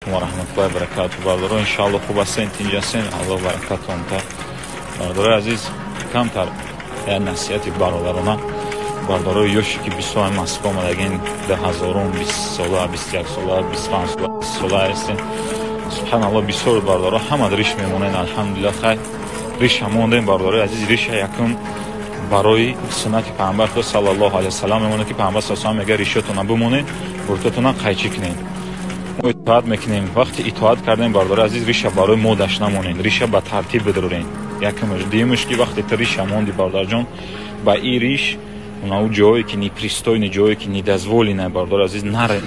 Алайкум ва раҳматуллоҳи ва баракатуҳ. Бародаро, иншааллоҳ хуб ҳастен, тинҷ ҳастен, Аллоҳ баракатон та. Бародарои азиз, камтар як насиҳати бародарона. Бародарои ёше ки 20 сола Москва омадагин, 2000-ум, 20 сола, 21 сола, 25 сола, 30 сола ҳастен. Субҳаналлоҳ, бисёр бародаро ҳама риш мемонен, алҳамдулиллоҳ. Хай, риша мондем, бародарои азиз, риша якум барои суннати пайғамбар худ саллаллоҳу алайҳи васаллам мемонад, ки пайғамбар саллаллоҳу мегӯяд: «Ришотона бимонед, буртотона қайчӣ кунед». Мо итоат мекунем. Вақте итоат кардем, бародари азиз, риша барои модаш намонед, риша ба тартиб бидурен, якумаш. Дуюмаш, ки вақте ту риша монди, бародарҷон, ба и риш унау ҷое ки непристойный, ҷое ки недозволенное, бародари азиз,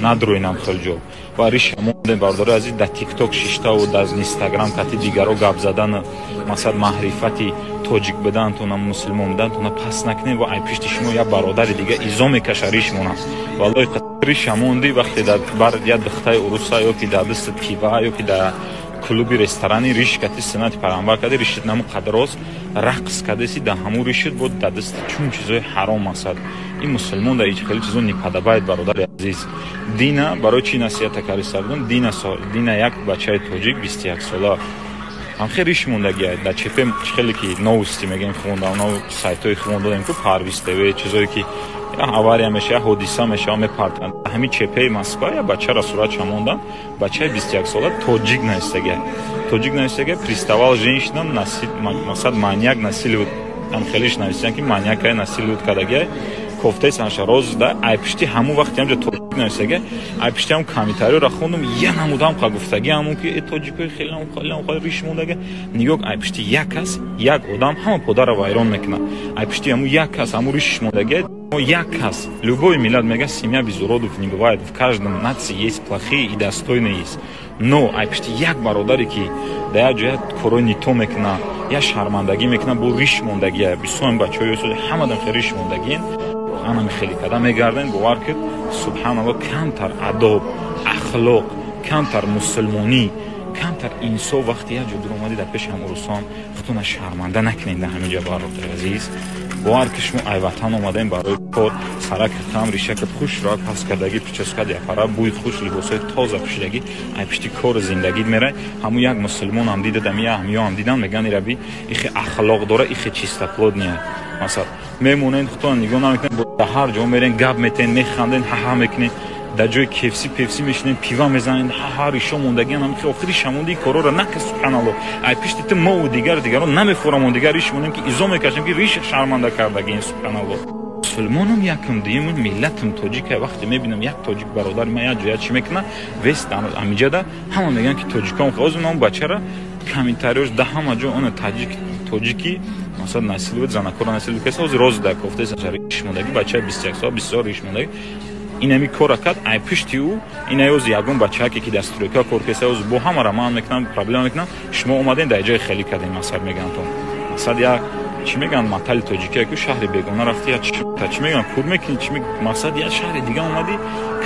надроинам хел ҷо. Ва риша мондем, бародари азиз, дар Тикток шиштаву дар Инстаграм кати дигаро гап задану, масалан, маърифати тоҷик будантона, мусулмон будантона пас накунем. Ва ай пишти шумо як бародари дига изо мекаша риш монад. Валлоҳи, риша монди, вақте дар бар як духтаи уруса ё ки дар дасти пива, ё ки дар клуби ресторани риш кати суннати пайғамбар кади, ришит наму қадроз рақс кадаси, дар ҳамун ришит бо дар дасти чун чизои ҳаром асад. Ин мусулмон дар хеле чизо неподобает. Бародари азиз, дина барои чӣ насиҳата кариста будам? Дина як бачаи тоҷик, 21 сола, ҳамхел риш мондагия. Дар ЧП хеле ки новости мегӯем, хонда, сайтҳои хон додем ку, Парвиз ТВ, чизое ки авария меша, ҳодиса мешава, мепартанд. Ҳамин ЧПи Москва я бачаро суратша мондан, бачаи 21 сола, тоҷик навистагия, тоҷик навистагия: «Приставал женщина, мақсад, маньяк насилует». Ҳам хелиш навистиян, ки маньякая насилует кардагия, кофтаи санаша роз да. Ай пишти ҳамун вақти ҳамҷа тоҷик навистагия, ай пишти ҳам комментариёро хондум, я намудам қа гуфтаги ҳамун ки тоҷикои хеле хеле риш мондага. Нигоҳ, ай пишти як кас, як одам ҳама подарро вайрон мекунад. Ай пишти ҳамун як кас, ҳамун ришиш мондагия, як кас. Любой миллат, мега, семья без уродов не бывает, в каждом нации есть плохие и достойные есть, но ай пишти як бародаре ки дар як ҷоя корҳои не то мекуна, як шармандагӣ мекуна, бо риш мондагия. Бисёр бачаҳои ҳамадам хеле риш мондагиен, анами хеле када мегарден. Бовар кид, субҳаналло, камтар адоб, ахлоқ, камтар мусулмонӣ, камтар инсоф. Вақте як ҷо дур омадӣ, дар пеши ҳам урусон худтона шарманда накунед. Дар ҳамин ҷо, бародари азиз, бовар ки шумо айватан омадаем барои кор, сараки хам, ришакат хушро пас кардагӣ, прическат япара, бӯи хуш, либосҳои тоза пӯшидагӣ, ай пишти кору зиндагит мерай. Ҳамун як мусулмонам дидадам, ҳамёам дидам, мегӯянд: «Ираби ихе ахлоқ дора, ихе чистоплотный». Масалан, мемонед, худтона нигоҳ намекунед, дар ҳар ҷо мерен, гап метен, механден, ҳаҳа мекунед, дар ҷои кефси пефси мешинед, пива мезанед, ҳаҳа, ришо мондагиан. Охири шамонди корора нака. Субҳаналло, ай пишти ту мову дигар дигарон намефорамон, дигар риш монем, ки изо мекашем, ки риш шарманда кардагиен. Субҳаналло, мусулмонам якум, дуюм, миллатам тоҷика. Вақте мебинам, як тоҷик бародари ман як ҷоя чӣ мекунад, вес амиҷада ҳама мегӯянд, ки тоҷикон. Ҳозир ман бачара комментариёш да ҳама ҷо она таҷик, тоҷики, масалан, насилует занакора, насилует каса. Ҳозир роз да кофтаи риш мондагӣ, бачаи 21 сола, бисёр риш мондагӣ, инами кора кард. Ай пишти ӯ ина ёз ягон бачаке ки дар стройка кор кеса, ёз бо ҳамара ман мекунам, проблема мекунам. Шумо омадем, дар ҷои хелӣ кардем, масалан, мегӯям то, масалан, як чӣ мегӯянд, матали тоҷикия ку: шаҳри бегона рафти, я чӣ мегӯянд, кур мекунӣ, чӣ. Мақсад, я шаҳри дига омадӣ,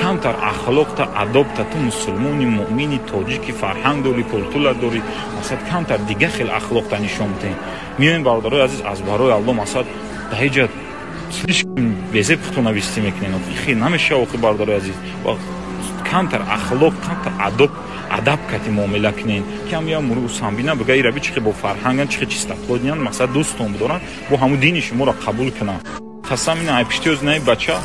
камтар ахлоқта, адобта, ту мусулмони муъмини тоҷики, фарҳанг дорӣ, культура дорӣ, мақсад, камтар дига хел ахлоқта нишон бидем. Миёем, бародарои азиз, аз барои Алло, мақсад, дар ҳеҷ ҷа слишком безеб худтона вести мекунем, хе намешава. Охи, бародарои азиз, камтар ахлоқ, камтар адоб, адаб кати муомила кунен, кам я мурусамбина бига: «Ираби чихе бо фарҳанган, чихе чистоплотный ян». Мақсад, дӯстон бидоранд, бо ҳамун дини шуморо қабул кунанд. Қасам, ина айпиштиёз наи бача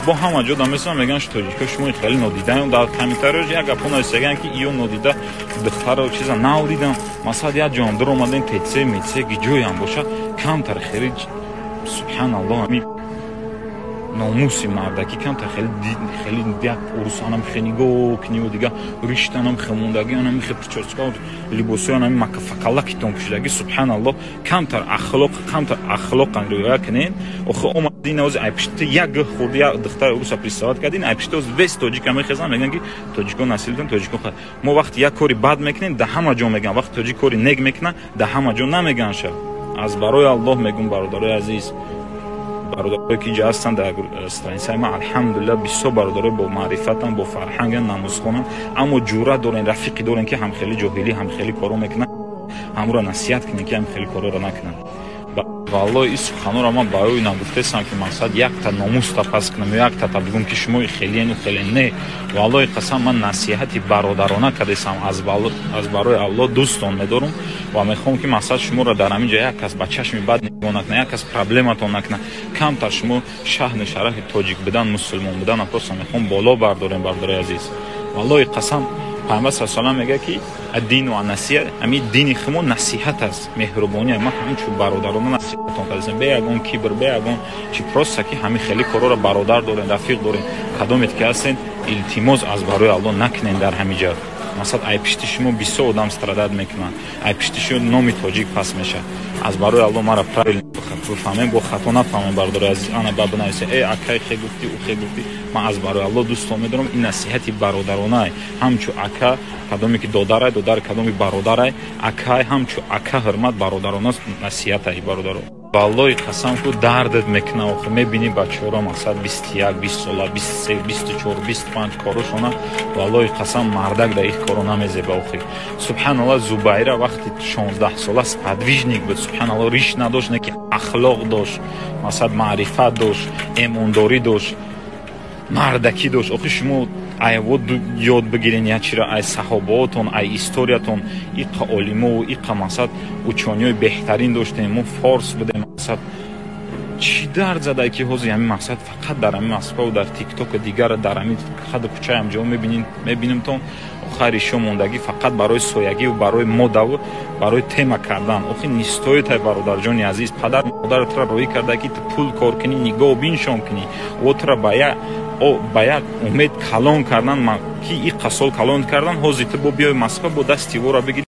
бо ҳама ҷо дамесам, мегӯянд, ш тоҷико шумо хеле нодидаем. Дар комментариёш як гапо нависаган, ки иё нодида духтаро чиза навдидам. Масалан, як ҷон дур омадем, ТЦ МЦ гиҷоям бошад, камтар хеле, субҳаналлоҳ, ами номуси мардакӣ камтар хеле хеле як урусанам хе нигоҳ куниву дига риштанам хемондагӣ, анами хе прическа, либосои анами макафакалакитон пӯшидагӣ. Субҳаналлоҳ, камтар ахлоқ, камтар ахлоқан риоя кунен. Охи, омадин ози айпишти як гӯ хурди, як духтари уруса приставать кардин, айпишти оз вес тоҷика мехезан, мегӯянд, ки тоҷикон насилитон, тоҷикон. Мо вақти як кори бад мекунем, да ҳама ҷо мегӯянд, вақти тоҷик кори нек мекунад, да ҳама ҷо намегӯянд. Ша аз барои Аллоҳ мегӯм, бародарои азиз, бародарое ки инҷа ҳастанд дар страницаи ман, алҳамдулилла, бисёр бародарое бо маърифатан, бо фарҳанган, намозхонан, аммо ҷуръат дорен, рафиқӣ дорен, ки ҳамхели ҷоҳилӣ, ҳамхели коро мекунанд, ҳамуро насиҳат кунем, ки ҳамхели корро накунанд. Валлоҳи, ин суханҳоро ман барои нагуфтаистам, ки мақсад якта номуста пас кунам ё яктата бигӯм, ки шумо хелиену хеле. Не, валлоҳи қасам, ман насиҳати бародарона кардастам. Аз барои Аллоҳ дӯстон медорам ва мехоҳам, ки мақсад шуморо дар ҳамин ҷо як кас ба чашми бад нигоҳ накунад, як кас проблематон накунад. Камтар шумо шаҳну шарафи тоҷик будан, мусулмон будан просто мехоҳам боло бардорем, бародари азиз. Валлоҳи қасам, Пайғамбар са салам мегӯяд, ки аддину аннасиҳа. Ҳамин дини хумо насиҳат аст, меҳрубонӣ. Ман ҳаминчун бародарона насиҳатон кардастам, бе ягон кибр, бе ягон чи, просто ки ҳамин хеле корҳоро бародар дорем, рафиқ дорем, кадомет ки ҳастен, илтимос, аз барои Аллоҳ накунен. Дар ҳамин ҷо масалан ай пишти шумо бисёр одам страдать мекунанд, ай пишти шумо номи тоҷик пас мешавад. Аз барои Аллоҳ мара правильно бифаҳмем, бо хато нафаҳмем, бародари азиз. Ана ба бинависе: «Э, акай, хе гуфтӣ, ӯ хе гуфтӣ». Ман аз барои Аллоҳ дӯстон медорам. Ин насиҳати бародаронае, ҳамчу ака, кадоме ки додарай, додар, кадоме бародарай, акай, ҳамчу ака ҳурмат, бародарона насиҳатай, бародаро. Валлоҳи қасам ку, дардат мекуна охир, мебинӣ бачаҳоро, мақсад, 21, 20 сола, 23, 24, 25 корошона. Валлоҳи қасам, мардак дар их коро намезеба охир. Субҳаналлоҳ, Зубайра вақти 16 сола сподвижник буд. Субҳаналлоҳ, риш надошт, не ки ахлоқ дошт, мақсад, маърифат дошт, эмондорӣ дошт, мардакӣ дошт. Охир шумо айво ёд бигирен як чира ай саҳобаотон, ай историятон. Иқа олимову иқа, мақсад, учёный ҳои беҳтарин доштем, мо форс будем. Мақсад, чӣ дард зада, ки ҳозир ҳамин, мақсад, фақат дар ҳамин Москваву дар Тиктоку дигара, дар ҳамин хаду кӯчаам ҷо мебинемтон? Охир ишо мондагӣ фақат барои соягиву барои модаву барои тема кардан. Охир не стоит ай, бародарҷони азиз. Падар модари тура роҳӣ карда, ки ту пул кор кунӣ, нигоҳ биншон кунӣ. О, тура ба як умед калон кардан, ки иқа сол калон кардан, ҳозир ту бо биёи Москва, бо дасти вора бигирӣ.